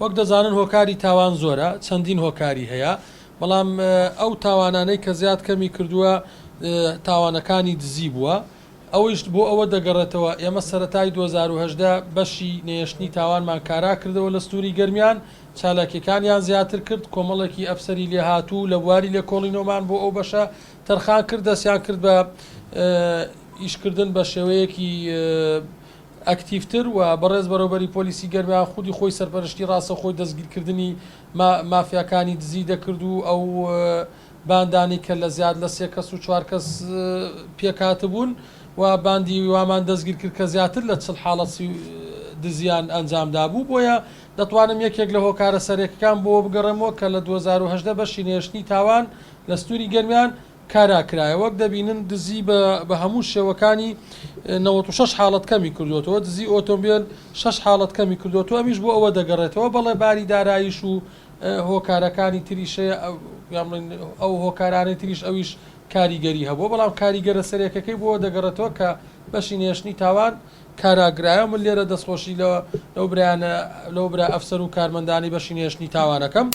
وەک دەزانن هۆکاری تاوان زۆرە، چەندین هۆکاری هەیە، بەڵام ئەو تاوانانەی کە زیاد کەمی کردووە تاوانەکانی دزی بووە، ئەوەیش بۆ ئەوە دەگەڕێتەوە ئێمە سەرەتای 2018 بەشی نەهێشتنی تاوانمان کارا کردەوە لە سنووری گەرمیان، چالاکیەکانیان زیاتر کرد، کۆمەڵێکی ئەفسەری لێهاتوو لە بواری لێکۆڵینەوەمان بۆ ئەو بەشە تەرخان کرد، دەستیان کرد بە ئیشکردن بە شێوەیەکی ئەکتیڤتر و بەڕێز بەڕێوبەری پۆلیسی گەرمیان خودی خۆی سەرپەرشتی ڕاستەوخۆی دەستگیرکردنی مافیاکانی دزی دەکرد و ئەو باندانەی کە لە زیاد لە سێ کەس و چوار کەس پێکهاتبوون و باندی وامان دەستگیر کرد کە زیاتر لە 40 حاڵەت دزیان ئەنجامدابوو. بۆیە دەتوانم یەکێک لە هۆکارە سەرەکەکان بۆ بگەڕێمەوە کە لە 2018 بەشی نەهێشتنی تاوان لە سنووری گەرمیان کارا کرایە. وەک دەبینن دزی بە بە هەموو شێوەکانی 96 حاڵەت کەمی کردووەتەوە، دزی ئۆتۆمبێل شەش حاڵەت کەمی کردووەتەوە، ئەمیش بۆ ئەوە دەگەڕێتەوە بەڵێ باری داراییش و هۆکارەکانی تریش هەیە، یان بڵێین ئەو هۆکارانەی تریش ئەویش کاریگەری هەبووە، بەڵام کاریگەرە سەرەکەکەی بۆ دەگەڕێتەوە کە بەشی نەهێشتنی تاوان کارا کرایە. من لێرە دەستخۆشی لە لەو برایانە لەو برا ئەفسەر و کارمەندانی بەشی نەهێشتنی تاوانەکەم.